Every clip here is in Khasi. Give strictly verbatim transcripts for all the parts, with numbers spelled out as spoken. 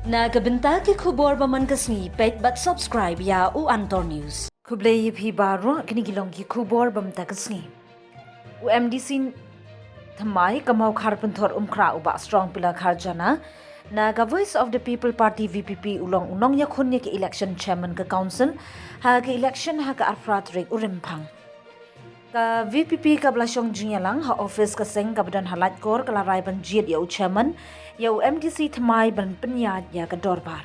Na ka bynta ki khubor ba man ka sngi, peit bad subscribe ïa u Antor News. Khublei ïa phi baroh, kine ki long ki khubor ba mynta ka sngi. U M D C thymmai ka Mawkhar Pynthor Umkhrah u Bah Strong Pillar Kharjana, na ka Voice of the People Party V P P u long u nongïakhun ïa ka election chairman ka council, ha ka election ha ka arphew tarik u Rymphang. Ka V P P kaba la shong jingïalang ha office ka seng kaba don ha Laitkor ka la rai ban jied ïa u chairman, ïa u M D C thymmai ban pynïaid ïa ka dorbar.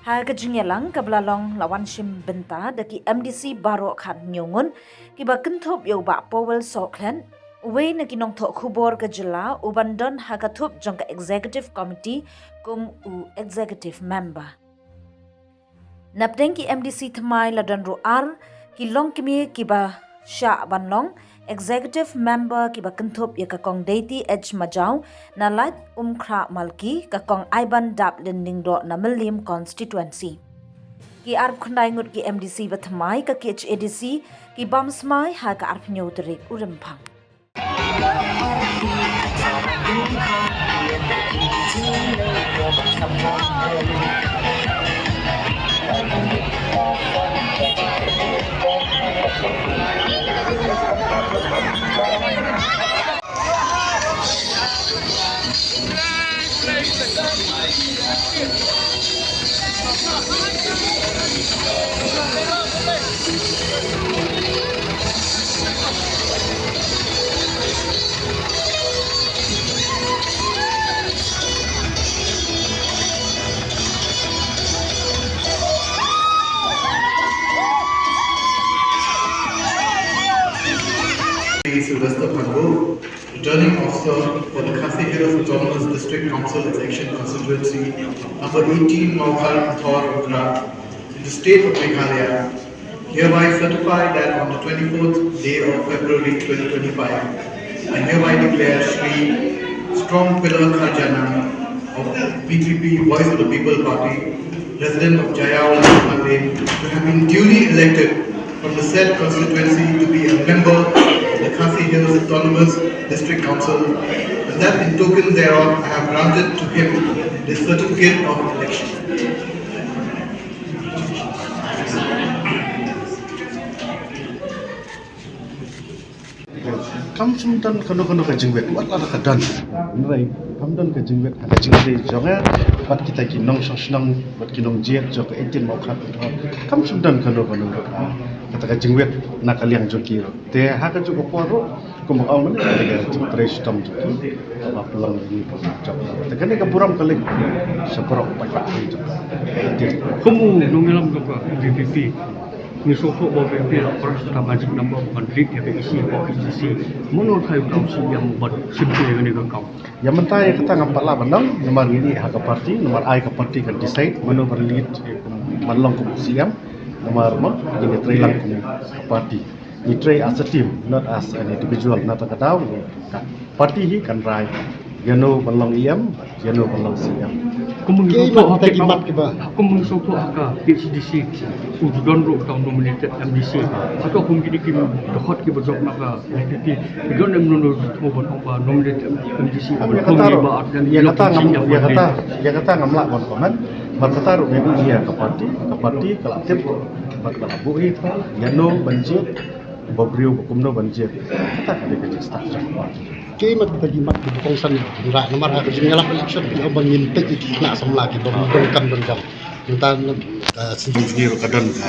Ha ka jingïalang kaba la long la wan shim bynta da ki M D C baroh khathynñiew ngut, kiba kynthup ïa u Bah Powell Sohkhlet, uwei na ki nongthoh khubor ka jylla, u ban don ha ka thup jong ka executive committee kum u executive member. Napdeng ki M D C thymmai la don ruh ar ki longkmie kiba shah ban long executive member, kiba kynthup ïa ka Kong Deiti H Majaw na Lait Umkhrah Malki, ka Kong Aiban Daplin Lyngdoh na Mylliem constituency. Ki arphew khyndai ngut ki M D C ba thymmai ka K H A D C ki bam smai ha ka arphew hynñiew tarik u Rymphang. Sylvester Phanbo, Returning Officer for the Khasi Hills Autonomous District Council Election Constituency number eighteen, Mawkhar Pynthor Umkhrah, in the state of Meghalaya, hereby certify that on the twenty-fourth day of February twenty twenty-five, I hereby declare Shri Strong Pillar Kharjana of V P P, Voice of the People Party, resident of Jaïaw, Lane, to have been duly elected from the said constituency to be a member of the Khasi Hills Autonomous District Council, and that in token thereof I have granted to him the certificate of election. Kam shym don kano kano ka jingwit, wat la ka don. Hynrei kam don ka jingwit ha ka jingïadei jong nga bad kita ki nongshong shnong bad ki nongjied jong ka eighteen Mawkhar. Kam shym don kano kano ka, kata ka jingwit na ka liang jong ki ruh. Te ha kajuh ka por ruh, kumba ong mynne, ka dei ka jingtrei shitom jong ki ba pynlong ïa ki jong. Te kane ka burom ka leit sha baroh paidbah jong ka. Te kum u nongïalam jong ka V P P, ngi sngewthuh ba V P P la press ka magic number ban lead ïa ka E C, ka E C. Mano tharai uta u C E M uba shim ïa kane ka kam? Ïa mynta ïa kata ngam pat lah ban ong, namar ngi ïa ha ka party, namar ai ka party kan decide mano ban lead, ban long kum u C E M, namar ma ngi ïa trei lang kum ka party. Ngi trei as a team, not as an individual. Na kata ka daw ngi, ka party hi kan rai ïano ban long E M, ïano ban long C E M. Kum ngi sngewthuh ha ka, kum ngi sngewthuh ha ka K H A D C, u ju don ruh uta u nominated M D C. Hato kum kine ki dkhot kiba jop na ka V P P, ki don em, no, no, uba nominated M D C. Ïa kata ruh, ïa kata ngam, ïa kata, ïa kata ngam lah ban comment. Bad kata ruh ngi ïa ka party, ka party ka la tip bad ka la buh hi ïano ban jied, ba briew ba kumno ban jied. Kata ka dei ka jingstad jong ka party. Ki mat kita ki mat kiba kongsan, namar ha ka jingïalap election ki ong ba ngin peit ïa ki khynnah samla kiba donkam donkam. Mynta ka sdang jong ngi ruh ka don ka,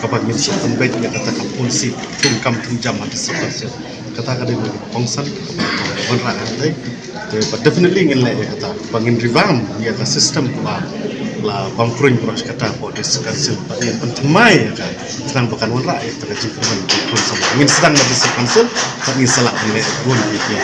kaba ngin sa pynbeit ïa kata ka policy thung kam thung jam ha district council. Kata ka dei ka kongsan kaba wanrah hangne. Te ba definitely ngin leh ïa kata ba ngin revamp ïa ka system kaba la bam kruiñ baroh shi katta hapoh district council. Ba ngin pynthymmai ïa ka khnang ba kan wanrah ïa kata ka jingkyrmen jong ka kongsan. Ngin sdang na district council bad ngin sa lah pynleh bun ïa ki.